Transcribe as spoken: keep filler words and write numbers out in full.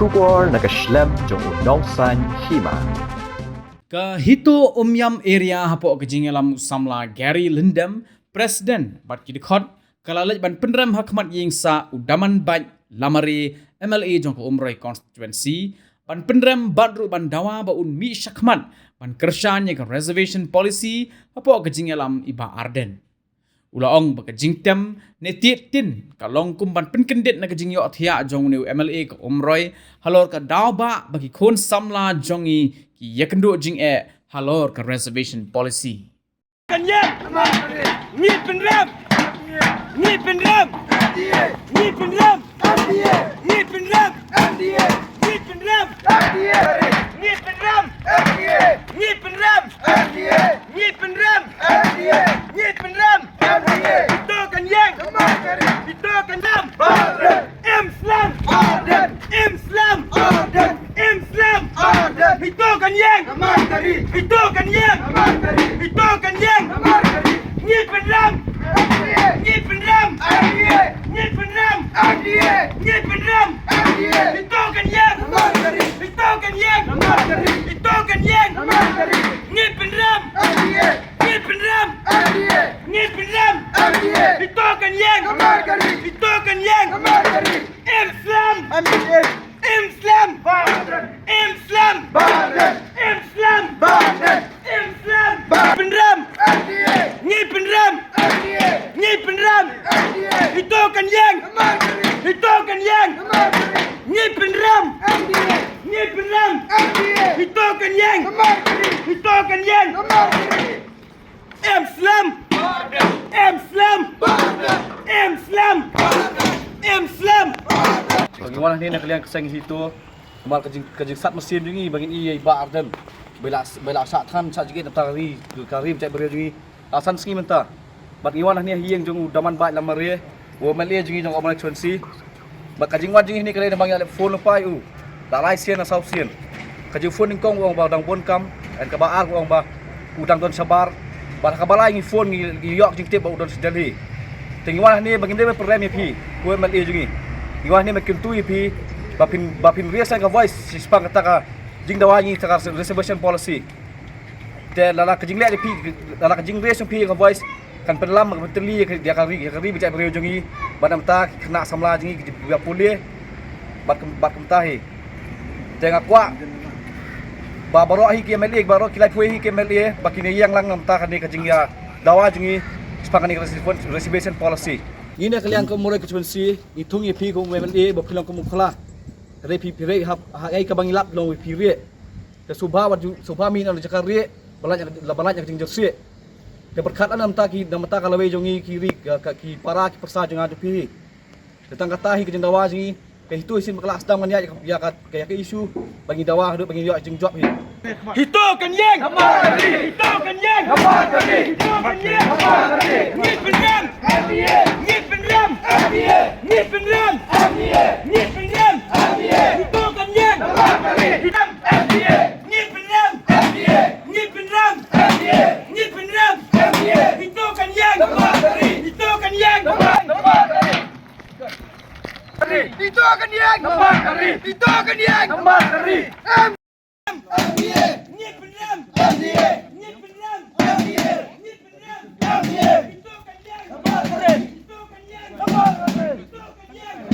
Khubor na ka shlem jong u Nongsaiñ Hima. Ka HITO Umiam area hapoh ka jingïalam u samla Gary Lyndem, President, bad ki dkhot, ka la leit ban pynrem ha khmat ïing sah u Damanbait Lamare, M L A jong ka Umroi constituency, ban pynrem bad ruh ban dawa ba un mih shakhmat ban kyrshan ïa ka reservation policy hapoh ka jingïalam i Bah Ardent. U la ong ba ka jingtem ne tih tin ka long kum ban pynkyndit na ka jingïohthiah jong une u M L A ka Umroi halor ka daw ba ba ki khun samla jong i ki ïakynduh jingeh halor ka reservation policy. Kan ïeng. Ngi pynrem. Ngi pynrem. Ngi pynrem. Ngi pynrem. Ngi pynrem. Ngi pynrem. Ngi pynrem. Ngi pynrem. Ngi pynrem. Ngi pynrem. Ngi pynrem. Hito kan ïeng. Hito kan ïeng. Em slem. Em slem. Em slem. Hito kan ïeng. Hito kan ïeng. Hito kan ïeng. Ngi pynrem. Ngi pynrem. Ngi pynrem. Ngi pynrem. Hito kan ïeng. Hito kan ïeng. Hito kan ïeng. Ngi pynrem. Ngi pynrem. Ngi pynrem. Hito kan ïeng. Hito kan ïeng. Em slem. Em slem. Em slem. Em slem. Em slem. Pynrem. Ngi pynrem. Ngi pynrem. Hito kan ïeng. Hito kan ïeng. Ngi pynrem. Ngi pynrem. Hito kan ïeng. Hito kan ïeng. Em slem. Em slem. Em slem. Em slem. Ngi wan hangne na ka liang ka seng HITO. Namar ka jing, ka jingsat mynsiem jong ngi ba ngin ïohi ïa i Bah Ardent. Ba i la, ba i la shah thngan shah jingit na ka ri, ka ri ba jait briew jong ngi. La san sngi mynta. Bad ngi wan hangne ha ïing jong u Damanbait Lamare, u M L A jong ngi jong ka Umroi constituency. Bad ka jingwan jong ngi hangne ka dei namar ngi la leit phone lypa ïa u. La lai sien la saw sien. Ka jingphone nyngkong u ong ba dang bun kam, and kaba ar u ong ba u dang don shabar. Bad ha kaba lai ngi phone ngi, ngi ïoh jingtip ba u don sha Delhi. Te ngi wan hangne ba ngim dei ban pynrem ïa phi, ko M L A jong ngi. Ngi wan hangne ban kyntu ïa phi ba phin, ba phin raise ka voice shaphang kata ka jingdawa jong ngi kata ka reservation policy. Te lada ka jingleh jong phi, lada ka jingïakhun jong phi ka voice kan pynlam, kan pyntylli ïa ka, ïa ka ri, ïa ka ri ba jait briew jong ngi, bad namar ki khynnah samla jong ngi ki jingpule, bad kum, bad kumta hi. Te nga kwah ba baroh hi ki M L A, baroh ki laiphew hi ki M L A ba kin ïeng lang namar kane ka jingïadawa jong ngi shaphang kane ka reservation, reservation policy. Ngi na ka liang ka Umroi constituency ngi thung ïa phi kum u M L A ba phi long kum u khla. Re phi, phi re ha, ha ei kaba ngi lap long phi re. Te sngewbha wat ju, sngewbha mih na jaka rieh, ba lait, ba lait na ka jingjyrsieh. Te pyrkhat namar ki, namar ka lawei jong ngi ki ri, ka, ka, ki para ki pyrsa jong nga jong phi. Te tang kata hi ka jingdawa jong ngi, ka HITO shisien ba ka la sdang ban ïaid ïa ka, ïa ka issue ba ngi dawa haduh ba ngi ïoh jingjop hi. HITO kan ïeng. HITO kan ïeng. HITO kan ïeng. Ngi pynrem. Ngi pynrem. Ngi pynrem. Ngi pynrem. HITO kan ïeng. Ngi pynrem. Ngi pynrem. Ngi pynrem. Ngi pynrem. Hito kan ïeng. Hito kan ïeng. Hito kan ïeng. Hito kan ïeng. Em. Ngi pynrem. Ngi pynrem. Ngi pynrem. Hito kan ïeng. Hito kan ïeng. Hito kan ïeng.